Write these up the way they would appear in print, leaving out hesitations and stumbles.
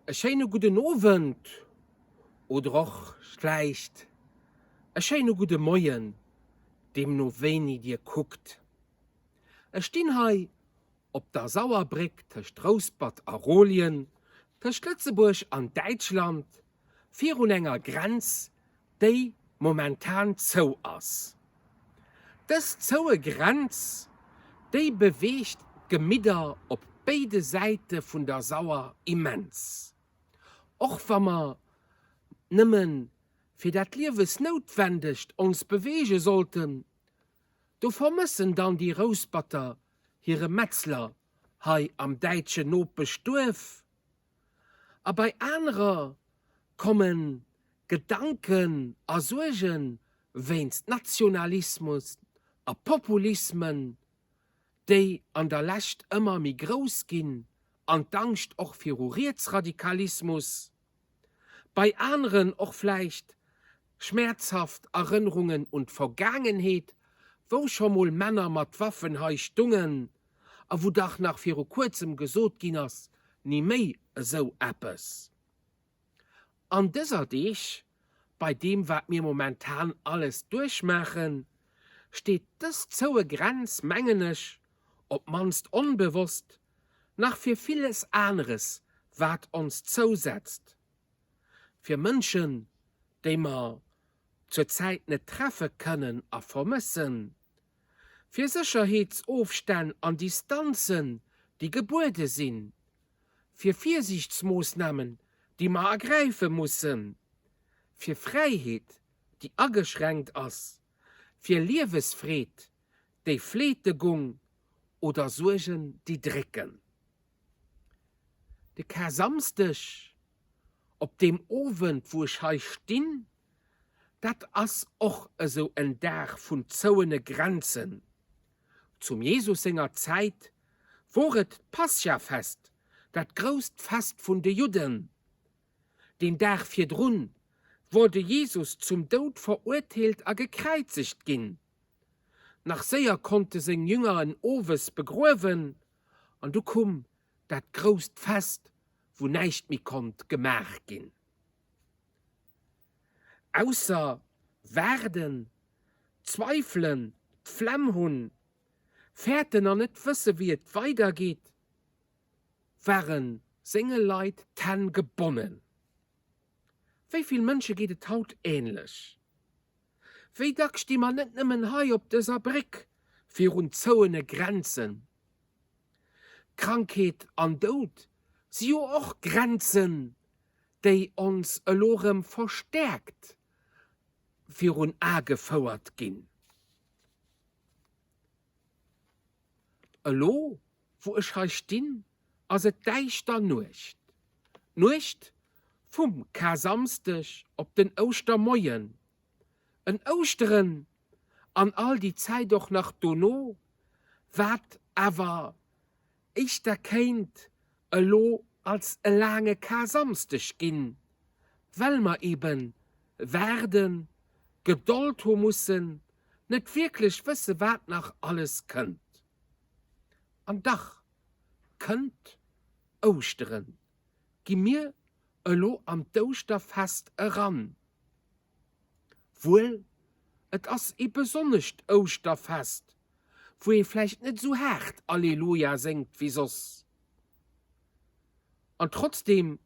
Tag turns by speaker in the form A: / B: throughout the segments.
A: E schéine gudden Owend oder och vläicht e schéine gudde Moien, deemno wéini Dir kuckt. Ech stinn hei op der Sauerbréck tëscht Rouspert a Rolien, tëscht Lëtzebuerg an Däitschland, virun enger Grenz, déi momentan zou ass. Dës zoue Grenz, déi beweegt d'Gemidder op béide Säite vun der Sauer immens. Och wa mer nëmme fir dat Liewesnoutwendegt ons beweege sollten, do vermëssen dann déi Rousperter hire Metzler hei am däitschen Nopeschduerf. A bei anerer komme Gedanken a Suerge wéinst Nationalismus a Populismen, déi an der Lescht ëmmer méi grouss ginn, an d'Angscht och viru Rietsradikalismus. Bei aneren och vläicht schmäerzhaft Erënnerungen un d'Vergaangenheet, wou scho mol Männer mat Waffen hei stungen a wou dach nach viru kuerzem gesot ginn ass, ni méi esou eppes. An dëser Deeg, bei deem wat mir momentan alles duerchmaachen, steet dës zoue Grenz, mengen ech, op d'mannst onbewosst, nach fir villes aneres wat ons zousetzt, fir Mënschen, déi mer zur Zäit net treffe kënnen a vermëssen, fir Sécherheetsofstänn an Distanzen, déi gebuede sinn, fir Virsiichtsmoossnamen, déi mer ergräife mussen, fir Fräiheet, déi ageschränkt ass, fir Liewesfreed, déi fleete gung, oder Suergen, déi drécken. De Karsamsdeg, op deem Owend, wou ech hei stinn, dat ass och esou en Dag vun zouene Grenzen. Zum Jesus senger Zäit wor et d'Paschafest, dat grousst Fest vun de Judden. Deen Dag virdrun wor de Jesus zum Doud verurteelt a gekräizegt ginn. Nach séier konnte seng Jünger en owes begruewen, an du kumm dat grousst Fest, wou näischt méi konnt gemaach ginn, ausser waarden, zweifelen, d'Flemm hunn, fäerten an net wësse wéi et weidergeet, ware senge Leit d'Hänn gebonnen. Wéi vill Mënsche geet et haut änlech? Wéi dack sti mer net nëmmen hei op dëser Bréck virun zouene Grenzen? Krankheet an Doud si jo och Grenzen, déi ons elo rëm verstäerkt virun Ae gefouert ginn. Elo wou ech hei stinn, ass et däischter Nuecht. D'Nuecht vum Karsamsdeg op den Ouschtermoien. En Ouschteren an all déi Zäit och nach dono, wat awer éischter kéint elo als e laange Karsamsdeg ginn, well mer eben waarden, Gedold hu mussen, net wierklech wësse wat nach alles kënnt. An dach kënnt Ouschteren, gi mir elo an d'Ouschterfest eran. Wuel, et ass ee besonnescht Ouschterfest, wou ee vläicht net esou haart Alleluja séngt wéi soss. An trotzdeem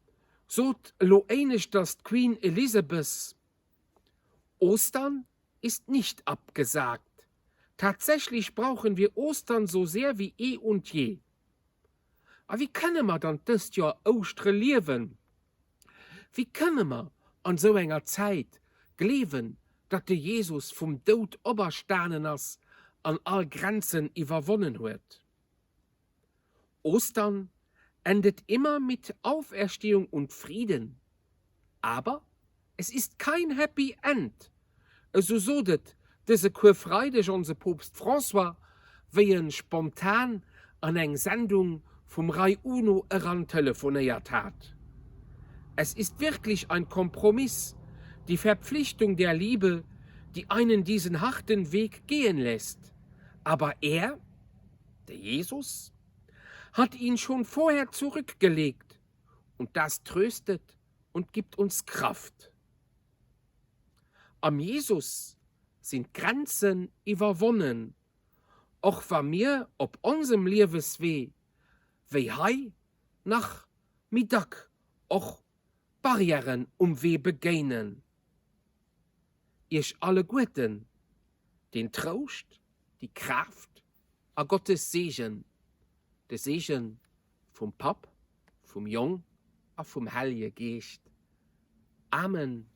A: sot elo éineschters d'Queen Elizabeth, Ostern ist nicht abgesagt. Tatsächlich brauchen wir Ostern so sehr wie eh und je. A wéi kënne mer dann dëst Joer Ouschtere liewen? Wéi kënne mer an esou enger Zäit gleewen, datt de Jesus vum Doud operstanen ass an all Grenzen iwwerwonnen huet? Ostern endet immer mit Auferstehung und Frieden. Aber es ist kein Happy End, esou sot et dëse Kuerfreideg onse Poopst François, wéi en spontan an eng Sendung vum Rai Uno eran telefonéiert hat. Es ist wirklich ein Kompromiss, die Verpflichtung der Liebe, die einen diesen harten Weg gehen lässt. Aber er, der Jesus, hat ihn schon vorher zurückgelegt. Und das tröstet und gibt uns Kraft. Am Jesus sinn d'Grenzen iwwerwonnen, och wa mir op onsem Lieweswee, wéi hei, nach méi dack och Barrièren um Wee begéinen. Iech alleguerten den Trouscht, déi Kraaft a Gottes Seegen, de Seegen vum Papp, vum Jong a vum Hellje Geescht. Amen.